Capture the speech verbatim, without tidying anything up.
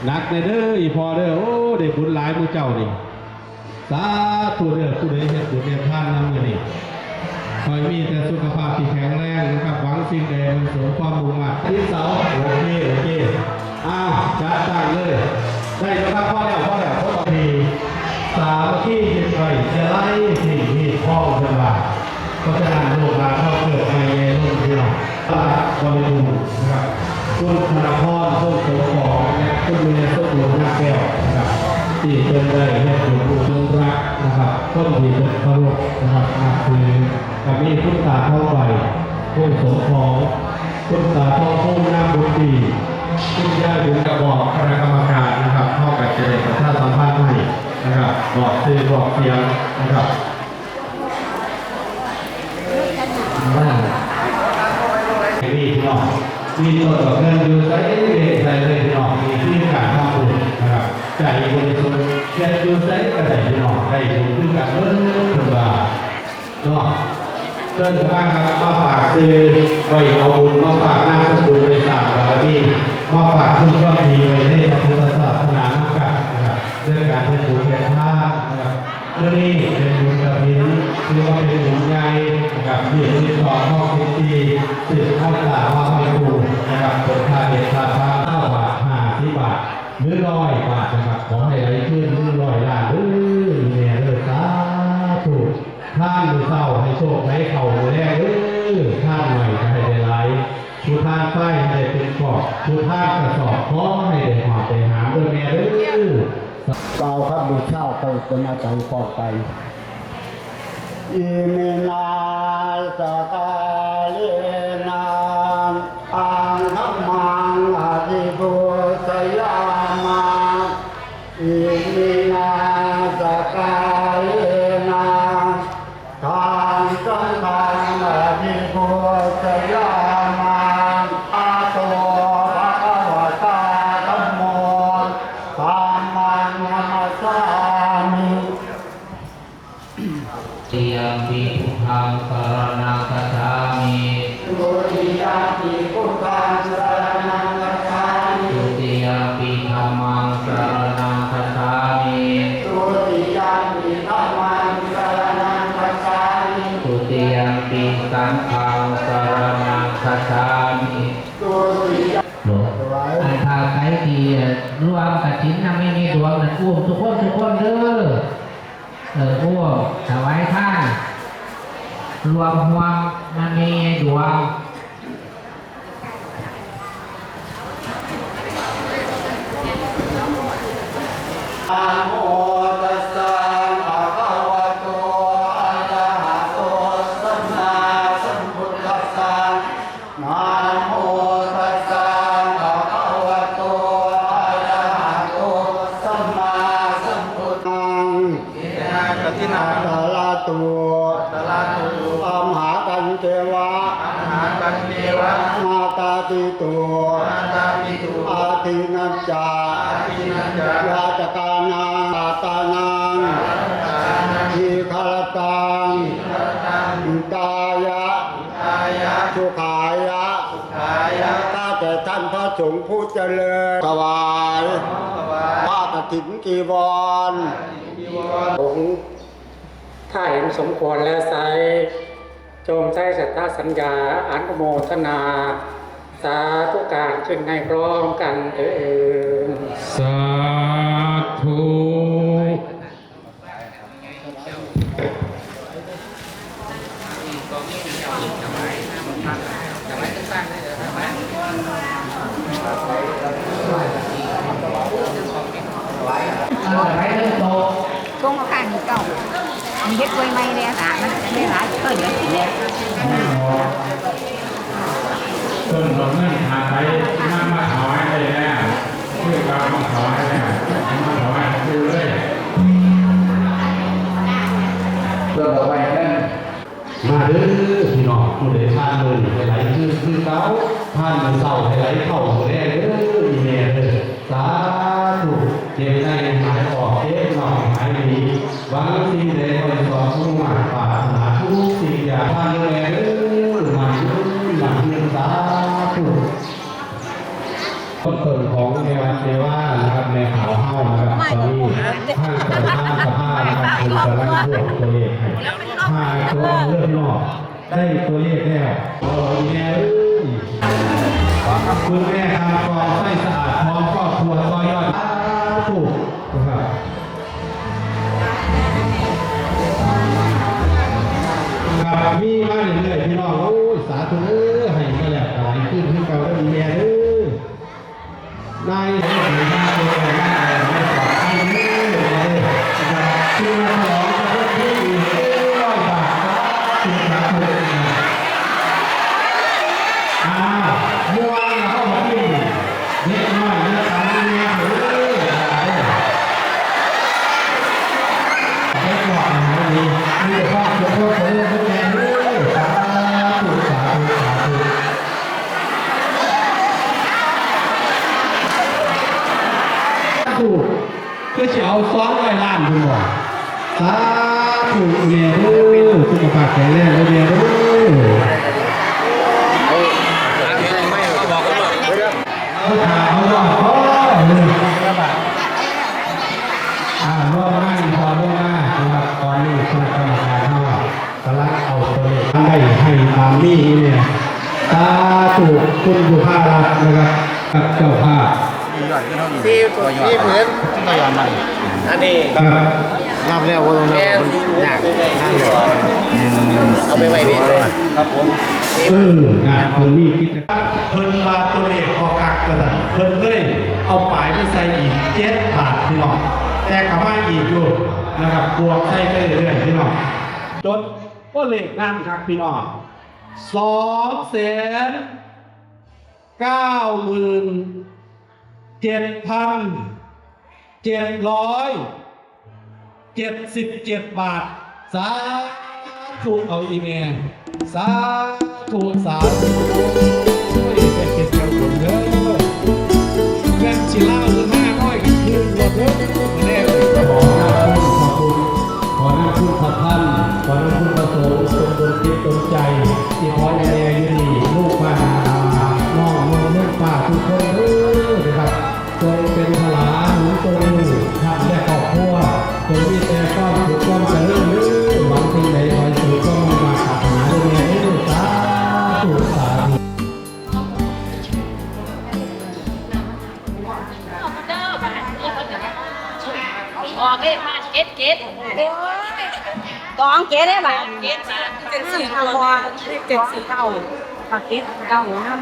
หนักเลยเด้ออีพ่อเด้อ โอ้ ได้บุญหลายหมู่เจ้านี่ สาธุเด้อ ผู้ใดเฮ็ดบุญเฮ็ดทานนำมื้อนี้ ขอให้มีแต่สุขภาพที่แข็งแรงนะครับ หวังสิ่งใดมันสมความมุ่งมาด ที่เสา โอเค โอเค อ้าว จัดตั้งเลย ได้แล้วครับ พอแล้ว พอแล้ว พอแล้ว สามัคคี เฮ็ดไว้ จะไล่สิ่งที่พ้องกันว่า เพราะฉะนั้นลูกหลานเฮาเกิดใหม่ใหญ่รุ่งเรือง บริบูรณ์นะครับ คุณธนพร พงษ์สมปอง และคุณแม่สมบูรณ์ นาคแก้วนะครับ ที่เพิ่นได้เฮ็ดบุญอุทิศรักนะครับ คนที่เพิ่นเคารพนะครับ นับถือ ก็มีคุณตาทองใบ พงษ์สมปอง คุณตาทองภูมิ นามบุญดี คุณยายบุญกระบอก คณะกรรมการนะครับ เฮาก็จะได้ประชาสัมพันธ์ให้นะครับ บอกชื่อบอกเสียงนะครับ บ้าน มีพี่น้อง มีต้นดอกเงินอยู่ไส ใสเลยพี่น้อง มีที่การทำบุญนะครับ ใจบริสุทธิ์ เฮ็ดอยู่ไสก็ได้พี่น้อง ได้บุญคือกันเบิดเพิ่นว่า เนาะ เชิญครับ มาฝากชื่อไว้เอาบุญ มาฝากนามสกุลไว้สร้างบารมี มาฝากคุณความดีไว้ในพระพุทธศาสนานำกันนะครับ ด้วยการเฮ็ดบุญเฮ็ดทานนะครับ มื้อนี้เป็นบุญกฐิน ถือว่าเป็นบุญใหญ่นะครับ ยี่สิบสอง ห้องสิบสี่ สืบทอดตามว่าห้อยครูนะครับ เปิดค่าเด็ดค่าทาน เก้าบาท ห้าสิบบาท หรือร้อยบาทนะครับ ขอให้ไหลคืนหนึ่งร้อยล้านเด้อ แม่เด้อ สาธุ ทานมื้อเช้าให้โชคให้เข้ามื้อแลงเด้อ ทานน้อยก็ให้ได้หลาย ผู้ทานทรายให้ได้เป็นกอบ ผู้ทานกระสอบ ขอให้ได้หอบได้หามเด้อแม่เด้อ กล่าวคำบูชาไปเป็นอาจารย์ปลอดภัย อิมินาสการเณนะ อังคมังอภิปูชยามะ อิมินาสการเณนะ ทังสังฆังอภิปูชยามะ อะโตภะคะวะตาธัมโม ธัมมังนะมัสสามิ ติยัมปิพุทธังสรณังคัจฉามิ ทุติยัมปิพุทธังสรณังคัจฉามิ ทุติยัมปิธัมมังสรณังคัจฉามิ ทุติยัมปิธัมมังสรณังคัจฉามิ ทุติยัมปิสังฆังสรณังคัจฉามิ ทุติยัม อันถ้าใครที่ร่วมกฐินนำแม่ดวงนั้นอุ้มทุกคนทุกคนเด้อ เออ อ้วมถวายทาน รวมห่วงนำแม่ดวง นะโมตัสสะภะคะวะโต อะระหะโต สัมมาสัมพุทธัสสะ นะโมตัสสะภะคะวะโต อะระหะโต สัมมาสัมพุทธัง กฐินา ตะระตุ ตะระตุ อัมหากันเตวะ อัมหากันเตวะ มาตาปิตุ มาตาปิตุ อาทินัจจา อาทินัจจา ญาตกานัง ตาตานัง ทีฆรตัง ทีฆรตัง หิตายะ สุขายะ ข้าแต่ท่านพระสงฆ์ผู้เจริญ ถวาย ผ้ากฐินจีวร สงฆ์ ถ้าเห็นสมควรแล้วไซร้ จงใช้สัตย์สัญญาอนุโมทนา สาธุการขึ้นให้พร้อมกันเถิด สาธุ ส่งเอาข้างนี้เก่า มีเฮ็ดกล้วยไม้แน่สามันได้หลายเพิ่นก็กินแน่ ต้นดอกเงินหาไปนำมาถวายได้แล้ว คือเก่ามาถวายแล้ว มาถวายคือเลย ต้นดอกไม้นั่น มาเด้อพี่น้อง ผู้ใดทานมื้อนี้ให้ไหลคืนคือเก่า ทานมื้อเช้าให้ไหลเข้ามื้อแลงเด้อ อีแม่เด้อ สาธุ เจ็บในหายออก เจ็บนอกหายดี หวังสิ่งใดขอให้สมหวังปรารถนาทุกสิ่งอย่าพลาดเลยเด้อ มันยืน มันยืน สาธุ ต้นของแม่ เทวานะครับ แม่ขาวเฮานะครับ ตอนนี้ท่านประธานสภานะครับ คุณกำลังรวบตัวเลขให้ หากตัวเลือกนอกได้ตัวเลขแล้วขอแม่เอ้ย คุณแม่คำกองไส้สะอาดพร้อมครอบครัวต่อยอดสาธุนะครับ ครับ มีมาเรื่อยๆ พี่น้อง โอ้ย สาธุเด้อ ให้มาแล้วก็หลายขึ้นคือเก่าเด้อ แม่เด้อ นายเด้อ ถือว่าเป็นการแสดงว่าเราไม่ปลอดภัยเด้อ แม่เด้อ นะครับ คือมาฉลองกับเพื่อนที่อยู่ที่ร้อยบาท สาธุ สาธุ นะครับ อ้าว ม่วนแล้วเข้ามาขึ้น เด็กน้อยเลือกตามแม่เด้อ เด็กน้อยนะ มี มีแต่ความสุขความเจริญทุกแห่งเด้อ สาธุ สาธุ สาธุ สาธุ คือสิเอาสองร้อยล้านพุ่นบ่ สาธุ แม่เด้อ สุขภาพแข็งแรงเด้อ แม่เด้อ เอาถามเอารอดก่อนเลย อ่า ร่วมงานพอร่วมงานนะครับ ตอนนี้คณะกรรมการเฮากำลังเอาตัวเลขได้ให้ตามนี้เนี่ย สาธุ คุณบุภารัตน์นะครับ กับเจ้าภาพ สี่ตัวสี่เหมือน อันนี้ ครับ นับแล้วว่าตรงนั้นมันยาก นับแล้ว เอาไปไว้นี่เลย ครับผม เออ นะ ตรงนี้คิดนะครับ เพิ่นว่าตัวเลขพอคักกระดัน เพิ่นเลยเอาปลายไปใส่อีกเจ็ดบาทพี่น้อง แต่ก็มาอีกอยู่นะครับ บวกใส่ไปเรื่อยๆพี่น้อง จนตัวเลขนั่นครับพี่น้อง สองแสนเก้าหมื่นเจ็ดพันเจ็ดร้อยเจ็ดสิบเจ็ดบาท สาธุ เอาอีแม่ สาธุ สาธุ โอ้ย เป็นเกียรติเกียรติคุณเด้อ แม่นสิเล่าหรือห้าร้อยก็คืนหมดเด้อ มาแน่เลย ขอน้ำคุณขอบคุณ ขอน้ำคุณพระท่าน ขอน้ำคุณพระสงฆ์ จงดลจิตดลใจ ที่ขอให้แม่อยู่นี่ ลูกบ้านนา น้องๆ ลูกป้าทุกคนเด้อนะครับ จงเป็นพลาหนุนตนท่านและครอบครัว จงมีแต่ความสุขความเจริญเด้อ หวังสิ่งใดขอให้สมความมุ่งมาดปรารถนาเด้อแม่เด้อ สาธุ สาธุ ออกเลขมาเจ็ดเจ็ด สองเจ็ดได้บาท เจ็ดบาท เจ็ดสี่เก้า เจ็ดสี่เก้า ปากเก็ตเก้าห้า